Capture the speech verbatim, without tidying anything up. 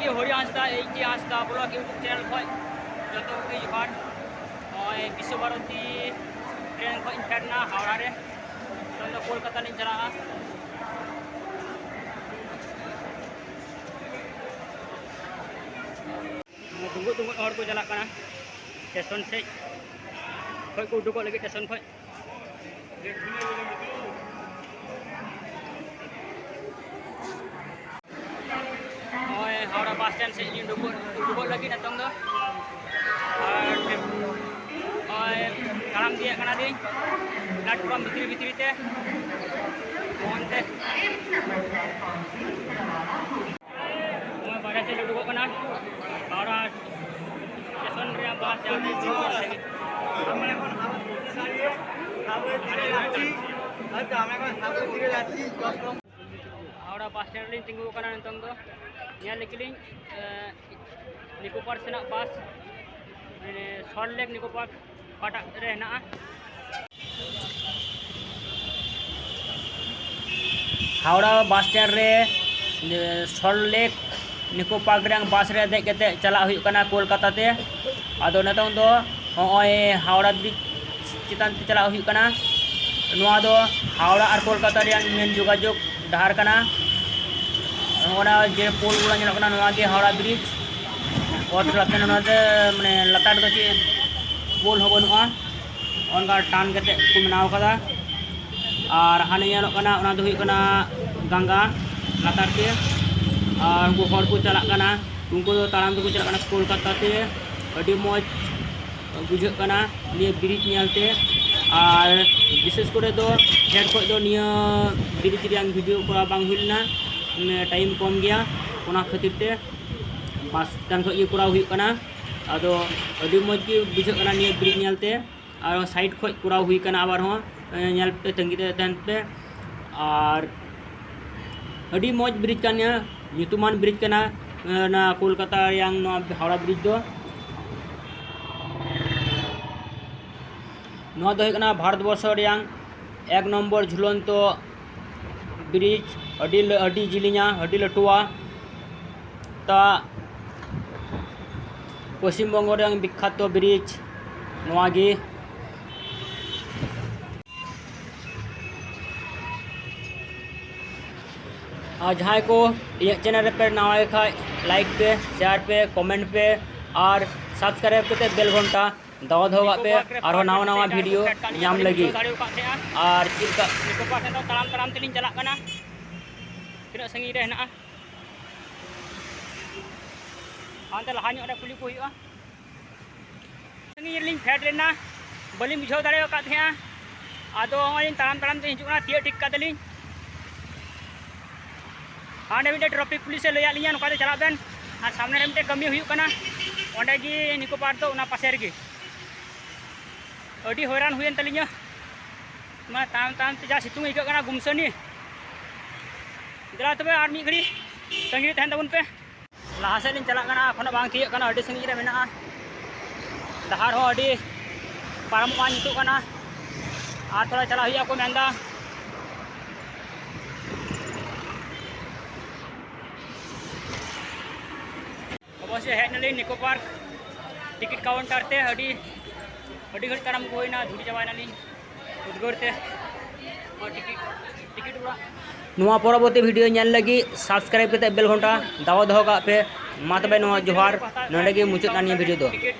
ᱦᱚᱨᱤ ᱦᱟᱸᱥᱫᱟ, H D ᱦᱟᱸᱥᱫᱟ blog YouTube channel ᱠᱷᱚᱱ ᱡᱚᱛᱚ ᱠᱚᱜᱮ ᱡᱚᱦᱟᱨ᱾ ᱱᱚᱜᱼᱚᱭ ᱵᱤᱥᱥᱚ ᱵᱷᱟᱨᱚᱛᱤ ᱴᱨᱮᱱ ᱠᱷᱚᱱ ᱤᱧ ᱯᱷᱮᱰ ᱮᱱᱟ ᱦᱟᱣᱲᱟ ᱨᱮ᱾ ᱱᱤᱛᱚᱝ ᱫᱚ ᱠᱳᱞᱠᱟᱛᱟ ᱞᱤᱧ ᱪᱟᱞᱟᱜᱼᱟ᱾ ᱰᱩᱸᱜᱩᱜ ᱰᱩᱸᱜᱩᱜ ᱦᱚᱲ ᱠᱚ ᱪᱟᱞᱟᱜ ᱠᱟᱱᱟ ᱥᱴᱮᱥᱚᱱ ᱥᱮᱫ ᱠᱷᱚᱱ ᱠᱚ ᱩᱰᱩᱠᱚᱜ ᱞᱟᱹᱜᱤᱫ, ᱥᱴᱮᱥᱚᱱ ᱠᱷᱚᱱ᱾ ᱱᱚᱜᱼᱚᱭ ᱦᱟᱣᱲᱟ ᱵᱟᱥ ᱥᱴᱮᱱᱰ ᱥᱮᱫ ᱤᱧ ᱩᱰᱩᱠᱚᱜ, ᱩᱰᱩᱠᱚᱜ ᱞᱟᱹᱜᱤᱫ ᱱᱤᱛᱚᱝ ᱫᱚ᱾ ᱟᱨ ᱱᱚᱜᱼᱚᱭ ᱛᱟᱲᱟᱢ ᱤᱫᱤᱭᱮᱫ ᱠᱟᱱᱟ ᱞᱤᱧ ᱯᱞᱟᱴᱯᱷᱚᱨᱢ ᱵᱷᱤᱛᱨᱤ ᱵᱷᱤᱛᱨᱤ ᱛᱮ᱾ ᱚᱱᱛᱮ ᱱᱚᱜᱼᱚᱭ ᱵᱟᱨᱦᱮ ᱥᱮᱫ ᱩᱰᱩᱠᱚᱜ ᱠᱟᱱᱟ᱾ ᱦᱟᱣᱲᱟ ᱥᱴᱮᱥᱚᱱ ᱨᱮᱭᱟᱜ ᱵᱟᱥ ᱡᱟᱦᱟᱸ ᱛᱮ ᱦᱤᱡᱩᱜ ᱠᱟᱱᱟ᱾ ᱦᱟᱣᱲᱟ ᱵᱟᱥ ᱥᱴᱮᱱᱰ ᱨᱮᱞᱤᱧ ᱛᱤᱸᱜᱩ ᱟᱠᱟᱱᱟ ᱱᱤᱛᱚᱝ ᱫᱚ᱾ ᱧᱮᱞ ᱞᱮᱜᱮ ᱞᱤᱧ, ᱮ, ᱱᱤᱠᱳ ᱯᱟᱨᱠ ᱥᱮᱱᱟᱜ ᱵᱟᱥ, ᱢᱟᱱᱮ ᱥᱚᱞᱴ ᱞᱮᱠ ᱱᱤᱠᱳ ᱯᱟᱨᱠ ᱚᱠᱟᱴᱟᱜ ᱨᱮ ᱦᱮᱱᱟᱜᱼᱟ᱾ ᱦᱟᱣᱲᱟ ᱵᱟᱥ ᱥᱴᱮᱱᱰ ᱨᱮ, ᱮ, ᱥᱚᱞᱴ ᱞᱮᱠ ᱱᱤᱠᱳ ᱯᱟᱨᱠ ᱨᱮᱭᱟᱜ ᱵᱟᱥ ᱨᱮ ᱫᱮᱡ ᱠᱟᱛᱮ ᱪᱟᱞᱟᱜ ᱦᱩᱭᱩᱜ ᱠᱟᱱᱟ ᱠᱳᱞᱠᱟᱛᱟ ᱛᱮ᱾ ᱟᱫᱚ ᱱᱤᱛᱚᱝ ᱫᱚ ᱱᱚᱜᱼᱚᱭ ᱦᱟᱣᱲᱟ ᱵᱨᱤᱡᱽ ᱪᱮᱛᱟᱱ ᱛᱮ ᱪᱟᱞᱟᱜ ᱦᱩᱭᱩᱜ ᱠᱟᱱᱟ᱾ ᱱᱚᱣᱟ ᱫᱚ ᱦᱟᱣᱲᱟ ᱟᱨ ᱠᱳᱞᱠᱟᱛᱟ ᱨᱮᱭᱟᱜ ᱢᱮᱱ ᱡᱳᱜᱟᱡᱳᱜᱽ ᱰᱟᱦᱟᱨ ᱠᱟᱱᱟ᱾ ᱱᱚᱜᱼᱚ ᱱᱟ ᱡᱮ ᱯᱳᱞ ᱜᱩᱞᱟ ᱧᱮᱞᱚᱜ ᱠᱟᱱᱟ, ᱱᱚᱣᱟ ᱜᱮ ᱦᱟᱣᱲᱟ ᱵᱨᱤᱡᱽ᱾ ᱚᱛ ᱞᱟᱛᱟᱨ, ᱱᱚᱣᱟ ᱫᱚ, ᱢᱟᱱᱮ, ᱞᱟᱛᱟᱨ ᱨᱮᱫᱚ ᱪᱮᱫ ᱯᱳᱞ ᱦᱚᱸ ᱵᱟᱹᱱᱩᱜᱼᱟ, ᱚᱱᱠᱟ ᱴᱟᱱ ᱠᱟᱛᱮ ᱠᱚ ᱵᱮᱱᱟᱣ ᱠᱟᱫᱟ᱾ ᱟᱨ ᱦᱟᱱᱮ ᱧᱮᱞᱚᱜ ᱠᱟᱱᱟ, ᱚᱱᱟ ᱫᱚ ᱦᱩᱭᱩᱜ ᱠᱟᱱᱟ ᱜᱟᱝᱜᱟ ᱞᱟᱛᱟᱨ ᱛᱮ᱾ ᱟᱨ ᱩᱱᱠᱩ ᱦᱚᱲ ᱠᱚ ᱪᱟᱞᱟᱜ ᱠᱟᱱᱟ, ᱩᱱᱠᱩ ᱫᱚ ᱛᱟᱲᱟᱢ ᱛᱮᱠᱚ ᱪᱟᱞᱟᱜ ᱠᱟᱱᱟ ᱠᱳᱞᱠᱟᱛᱟ ᱛᱮ᱾ ᱟᱹᱰᱤ ᱢᱚᱡᱽ ᱵᱩᱡᱷᱟᱹᱜ ᱠᱟᱱᱟ ᱱᱤᱭᱟᱹ ᱵᱨᱤᱡᱽ ᱧᱮᱞᱛᱮ᱾ ᱟᱨ ᱵᱤᱥᱮᱥ ᱠᱚᱨᱮ ᱫᱚ ᱯᱷᱮᱰ ᱠᱷᱚᱡ ᱫᱚ ᱱᱤᱭᱟᱹ ᱵᱨᱤᱡᱽ ᱨᱮᱭᱟᱜ ᱵᱷᱤᱰᱤᱭᱳ ᱠᱚᱨᱟᱣ ᱵᱟᱝ ᱦᱩᱭ ᱞᱮᱱᱟ, ᱢᱟᱱᱮ, ᱴᱟᱭᱤᱢ ᱠᱚᱢ ᱜᱮᱭᱟ, ᱚᱱᱟ ᱠᱷᱟᱹᱛᱤᱨ ᱛᱮ ᱵᱟᱥ ᱪᱮᱛᱟᱱ ᱠᱷᱚᱡ ᱜᱮ ᱠᱚᱨᱟᱣ ᱦᱩᱭᱩᱜ ᱠᱟᱱᱟ᱾ ᱟᱫᱚ ᱟᱹᱰᱤ ᱢᱚᱡᱽ ᱜᱮ ᱵᱩᱡᱷᱟᱹᱜ ᱠᱟᱱᱟ ᱱᱤᱭᱟᱹ ᱵᱨᱤᱡᱽ ᱧᱮᱞᱛᱮ᱾ ᱟᱨ ᱥᱟᱭᱤᱰ ᱠᱷᱚᱡ ᱠᱚᱨᱟᱣ ᱦᱩᱭ ᱠᱟᱱᱟ ᱟᱵᱟᱨ ᱦᱚᱸ, ᱮ, ᱧᱮᱞ ᱯᱮ, ᱛᱟᱺᱜᱤ ᱨᱮ ᱛᱟᱦᱮᱱ ᱯᱮ᱾ ᱟᱨ ᱟᱹᱰᱤ ᱢᱚᱡᱽ ᱵᱨᱤᱡᱽ ᱠᱟᱱ ᱜᱮᱭᱟ, ᱧᱩᱛᱩᱢᱟᱱ ᱵᱨᱤᱡᱽ ᱠᱟᱱᱟ, ᱮ, ᱚᱱᱟ ᱠᱳᱞᱠᱟᱛᱟ ᱨᱮᱭᱟᱝ ᱱᱚᱣᱟ ᱦᱟᱣᱲᱟ ᱵᱨᱤᱡᱽ ᱫᱚ᱾ ᱱᱚᱣᱟ ᱫᱚ ᱦᱩᱭᱩᱜ ᱠᱟᱱᱟ ᱵᱷᱟᱨᱚᱛ ᱵᱚᱨᱥᱚ ᱨᱮᱭᱟᱝ ᱮᱠ ᱱᱚᱢᱵᱚᱨ ᱡᱷᱩᱞᱚᱱᱛᱚ ᱵᱨᱤᱡᱽ᱾ ᱟᱹᱰᱤ ᱞᱟᱹ-, ᱟᱹᱰᱤ ᱡᱤᱞᱤᱧᱟ, ᱟᱹᱰᱤ ᱞᱟᱹᱴᱩᱣᱟ᱾ ᱛᱟ ᱯᱚᱥᱪᱤᱢ ᱵᱚᱝᱜᱚ ᱨᱮᱭᱟᱜ ᱵᱤᱠᱠᱷᱟᱛᱚ ᱵᱨᱤᱡᱽ ᱱᱚᱣᱟ ᱜᱮ᱾ ᱟᱨ ᱡᱟᱦᱟᱸᱭ ᱠᱚ ᱤᱧᱟᱹᱜ ᱪᱮᱱᱮᱞ ᱨᱮᱯᱮ ᱱᱟᱣᱟ ᱜᱮ ᱠᱷᱟᱡ, ᱞᱟᱭᱤᱠ ᱯᱮ, ᱥᱮᱭᱟᱨ ᱯᱮ, ᱠᱚᱢᱮᱱᱴ ᱯᱮ ᱟᱨ ᱥᱟᱵᱥᱠᱨᱟᱭᱤᱵ ᱠᱟᱛᱮ ᱵᱮᱞ ᱜᱷᱚᱱᱴᱟ ᱫᱟᱵᱟᱣ ᱫᱚᱦᱚ ᱠᱟᱜ ᱯᱮ, ᱟᱨᱦᱚᱸ ᱱᱟᱣᱟ ᱱᱟᱣᱟ ᱵᱷᱤᱰᱤᱭᱳ ᱧᱟᱢ ᱞᱟᱹᱜᱤᱫ᱾ ᱟᱨ ᱪᱮᱫ ᱞᱮᱠᱟ ᱱᱤᱠᱳ ᱯᱟᱨᱠ ᱥᱮᱫ ᱫᱚ ᱛᱟᱲᱟᱢ ᱛᱟᱲᱟᱢ ᱛᱮᱞᱤᱧ ᱪᱟᱞᱟᱜ ᱠᱟᱱᱟ᱾ ᱛᱤᱱᱟᱹᱜ ᱥᱟᱺᱜᱤᱧ ᱨᱮ ᱦᱮᱱᱟᱜᱼᱟ? ᱦᱟᱱᱛᱮ ᱞᱟᱦᱟ ᱧᱚᱜ ᱨᱮ ᱠᱩᱞᱤ ᱠᱚ ᱦᱩᱭᱩᱜᱼᱟ᱾ ᱥᱟᱺᱜᱤᱧ ᱨᱮᱞᱤᱧ ᱯᱷᱮᱰ ᱞᱮᱱᱟ, ᱵᱟᱹᱞᱤᱧ ᱵᱩᱡᱷᱟᱹᱣ ᱫᱟᱲᱮ ᱟᱠᱟᱫ ᱛᱟᱦᱮᱸᱜᱼᱟ᱾ ᱟᱫᱚ ᱱᱚᱜᱼᱚᱭ ᱞᱤᱧ ᱛᱟᱲᱟᱢ ᱛᱟᱲᱟᱢ ᱛᱮ ᱦᱤᱡᱩᱜ ᱠᱟᱱᱟ, ᱛᱤᱭᱟᱹᱜ ᱴᱷᱤᱠ ᱠᱟᱫᱟᱞᱤᱧ᱾ ᱦᱟᱸᱰᱮ ᱢᱤᱫᱴᱮᱱ ᱴᱨᱟᱯᱷᱤᱠ ᱯᱩᱞᱤᱥᱮ ᱞᱟᱹᱭᱟᱫ ᱞᱤᱧᱟ, ᱱᱚᱝᱠᱟ ᱛᱮ ᱪᱟᱞᱟᱜ ᱵᱮᱱ, ᱟᱨ ᱥᱟᱢᱱᱮ ᱨᱮ ᱢᱤᱫᱴᱮᱱ ᱠᱟᱹᱢᱤ ᱦᱩᱭᱩᱜ ᱠᱟᱱᱟ, ᱚᱸᱰᱮ ᱜᱮ ᱱᱤᱠᱳ ᱯᱟᱨᱠ ᱫᱚ ᱚᱱᱟ ᱯᱟᱥᱮ ᱨᱮᱜᱮ᱾ ᱟᱹᱰᱤ ᱦᱚᱭᱨᱟᱱ ᱦᱩᱭᱮᱱ ᱛᱟᱹᱞᱤᱧᱟ, ᱢᱟ ᱛᱟᱭᱚᱢ ᱛᱟᱭᱚᱢ ᱛᱮ ᱡᱟ ᱥᱤᱛᱩᱝ ᱟᱹᱭᱠᱟᱹᱜ ᱠᱟᱱᱟ, ᱜᱩᱢᱥᱟᱹᱱᱤ᱾ ᱫᱮᱞᱟ ᱛᱚᱵᱮ ᱟᱨ ᱢᱤᱫ ᱜᱷᱟᱹᱲᱤ ᱛᱟᱺᱜᱤ ᱨᱮ ᱛᱟᱦᱮᱱ ᱛᱟᱵᱚᱱ ᱯᱮ᱾ ᱞᱟᱦᱟ ᱥᱮᱫ ᱞᱤᱧ ᱪᱟᱞᱟᱜ ᱠᱟᱱᱟ, ᱮᱠᱷᱚᱱᱳ ᱵᱟᱝ ᱛᱤᱭᱟᱹᱜ ᱠᱟᱱᱟ, ᱟᱹᱰᱤ ᱥᱟᱺᱜᱤᱧ ᱨᱮ ᱢᱮᱱᱟᱜᱼᱟ᱾ ᱰᱟᱦᱟᱨ ᱦᱚᱸ ᱟᱹᱰᱤ ᱯᱟᱨᱚᱢᱚᱜᱼᱟ ᱧᱩᱛᱩᱜ ᱠᱟᱱᱟ, ᱟᱨ ᱛᱷᱚᱲᱟ ᱪᱟᱞᱟᱜ ᱦᱩᱭᱩᱜᱼᱟ ᱠᱚ ᱢᱮᱱᱫᱟ᱾ ᱚᱵᱚᱥᱥᱳᱭ ᱦᱮᱡ ᱱᱟᱞᱤᱧ ᱱᱤᱠᱳ ᱯᱟᱨᱠ ᱴᱤᱠᱤᱴ ᱠᱟᱣᱩᱱᱴᱟᱨ ᱛᱮ, ᱟᱹᱰᱤ, ᱟᱹᱰᱤ ᱜᱷᱟᱹᱲᱤᱡ ᱛᱟᱲᱟᱢ ᱠᱚ ᱦᱩᱭᱱᱟ, ᱫᱷᱩᱲᱤ ᱪᱟᱵᱟᱭ ᱱᱟᱞᱤᱧ ᱩᱫᱽᱜᱟᱹᱨ ᱛᱮ᱾ ᱱᱚᱣᱟ ᱴᱤᱠᱤᱴ, ᱴᱤᱠᱤᱴ ᱚᱲᱟᱜ᱾ ᱱᱚᱣᱟ ᱯᱚᱨᱚᱵᱚᱨᱛᱤ ᱵᱷᱤᱰᱤᱭᱳ ᱧᱮᱞ ᱞᱟᱹᱜᱤᱫ ᱥᱟᱵᱥᱠᱨᱟᱭᱤᱵ ᱠᱟᱛᱮ ᱵᱮᱞ ᱜᱷᱚᱱᱴᱟ ᱫᱟᱵᱟᱣ ᱫᱚᱦᱚ ᱠᱟᱜ ᱯᱮ᱾ ᱢᱟ ᱛᱚᱵᱮ ᱱᱚᱣᱟ ᱡᱚᱦᱟᱨ, ᱱᱚᱰᱮ ᱜᱮ ᱢᱩᱪᱟᱹᱫ ᱱᱟ ᱱᱤᱭᱟᱹ ᱵᱷᱤᱰᱤᱭᱳ ᱫᱚ᱾ ᱴᱤᱠᱤᱴ